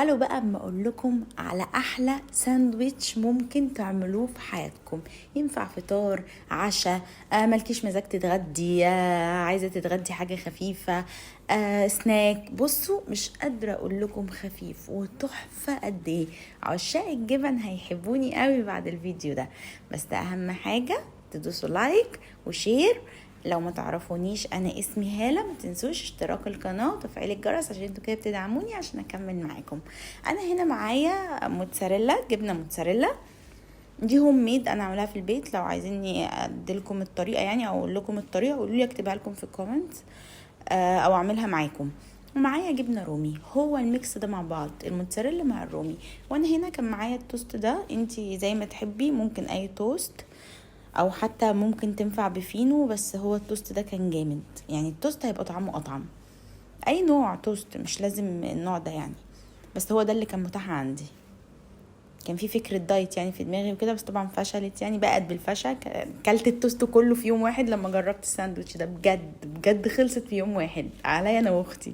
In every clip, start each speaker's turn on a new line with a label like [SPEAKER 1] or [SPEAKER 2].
[SPEAKER 1] تعالوا بقى اما اقول لكم على احلى ساندويتش ممكن تعملوه في حياتكم. ينفع فطار، عشاء، مالكيش مزاج تتغدي، عايزه تتغدي حاجة خفيفة، سناك. بصوا مش قادرة اقول لكم خفيف وتحفه قد ايه. عشاق الجبن هيحبوني قوي بعد الفيديو ده. بس اهم حاجة تدوسوا like و share. لو ما تعرفونيش انا اسمي هالة، ما تنسوش اشتراك القناة وتفعيل الجرس عشان انتوا كده بتدعموني عشان اكمل معاكم. انا هنا معايا موتزاريلا، جبنة موتزاريلا دي home made، انا عاملاها في البيت. لو عايزيني اديلكم الطريقة يعني او اقول لكم الطريقة قولوا لي اكتبها لكم في ال comment، او اعملها معاكم. ومعايا جبنة رومي. هو ال mix ده مع بعض، الموتزاريلا مع الرومي. وانا هنا كان معايا التوست ده، انتي زي ما تحبي، ممكن اي توست او حتى ممكن تنفع بفينو، بس هو التوست ده كان جامد يعني. التوست هيبقى طعمه اطعم، اي نوع توست مش لازم النوع ده يعني، بس هو ده اللي كان متاح عندي. كان في فكرة diet يعني في دماغي وكده، بس طبعا فشلت يعني، بقت بالفشل. كلت التوست كله في يوم واحد لما جربت الساندوتش ده، بجد بجد خلصت في يوم واحد عليا انا واختي.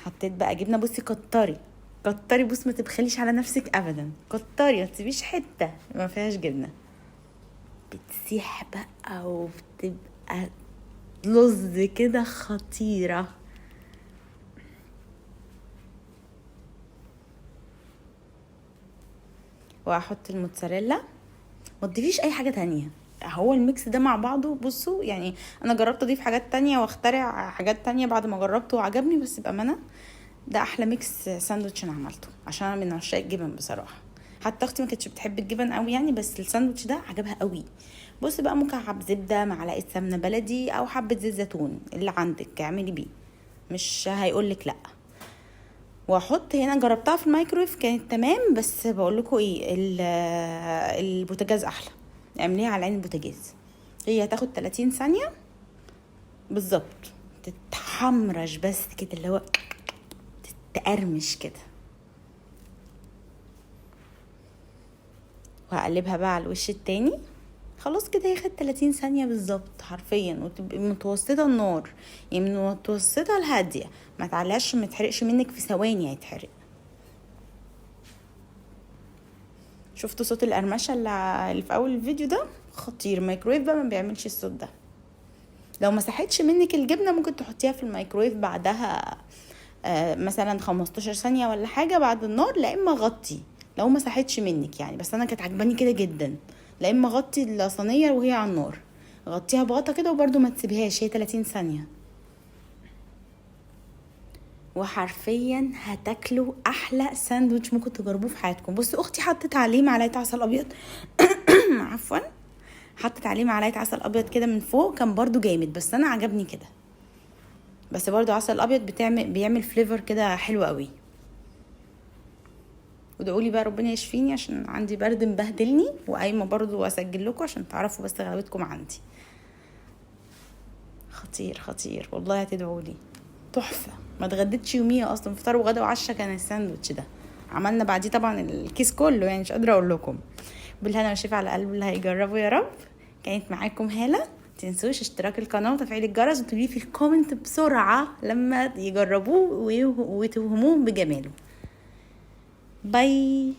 [SPEAKER 1] حطيت بقى جبنة، بصي كتري كتري، بصي ما تبخليش على نفسك ابدا، كتري ما تسيبيش حتة ما فيهاش جبنه. بتسيح بقى وبتبقى لز كده خطيرة. وهحط الموتزاريلا، ما تضيفيش اي حاجة تانية، هو ال mix ده مع بعضه. بصوا يعني انا جربت اضيف حاجات تانية واخترع حاجات تانية بعد ما جربته وعجبني، بس بامانه ده احلى mix ساندوتش انا عملته، عشان انا من عشاق الجبن بصراحة. حتى اختي ما كانتش بتحب الجبن قوي يعني، بس الساندوتش ده عجبها قوي. بصي بقى، مكعب زبدة، معلقه سمنه بلدي، او حبه زيت زيتون اللي عندك اعملي بيه، مش هيقولك لا. واحط هنا، جربتها في الميكرويف كانت تمام، بس بقول لكم ايه، البوتاجاز احلى، اعمليها على عين البوتاجاز. هي هتاخد 30 ثانية بالظبط، تتحمرش بس كده، اللي هو تقرمش كده. وهقلبها بقى على الوش التاني. خلاص كده هي خدت 30 ثانية بالظبط حرفيا، وتبقي متوسطة النار، يعني من متوسطة الهادية، ما تعلاش ما تحرقش منك في ثواني هيتحرق. شفتوا صوت القرمشة اللي في اول الفيديو ده؟ خطير. الميكرويف بقى ما بيعملش الصوت ده. لو ما ساحتش منك الجبنة ممكن تحطيها في الميكرويف بعدها، مثلا 15 ثانية ولا حاجة بعد النار، لا اما غطي لو ما ساحتش منك يعني. بس انا كانت عجباني كده جدا، لا اما غطي الصينية وهي على النار، غطيها بغطا كده، وبرده ما تسيبهاش، هي 30 ثانية. وحرفيا هتاكلوا احلى ساندوتش ممكن تجربوه في حياتكم. بصوا اختي حطت عليه معلقه عسل ابيض عفوا، حطت عليه معلقه عسل ابيض كده من فوق، كان برده جامد، بس انا عجبني كده. بس برده عسل ابيض بيعمل فليفر كده حلو قوي. وادعوا لي بقى ربنا يشفيني عشان عندي برد مبهدلني، وقايمه برده اسجل لكم عشان تعرفوا بس غلاوتكم عندي. خطير خطير والله، هتدعوا لي. تحفة، ما اتغديتش يوميها اصلا، فطار وغدا وعشاء كان الساندوتش ده. عملنا بعديه طبعا الكيس كله يعني، مش قادرة اقول لكم. بالهنا والشفا على قلب اللي هيجربه يا رب. كانت معاكم هاله، متنسوش اشتراك القناة وتفعيل الجرس، وتقولي في ال comment بسرعة لما يجربوه وتوهموه بجماله. bye.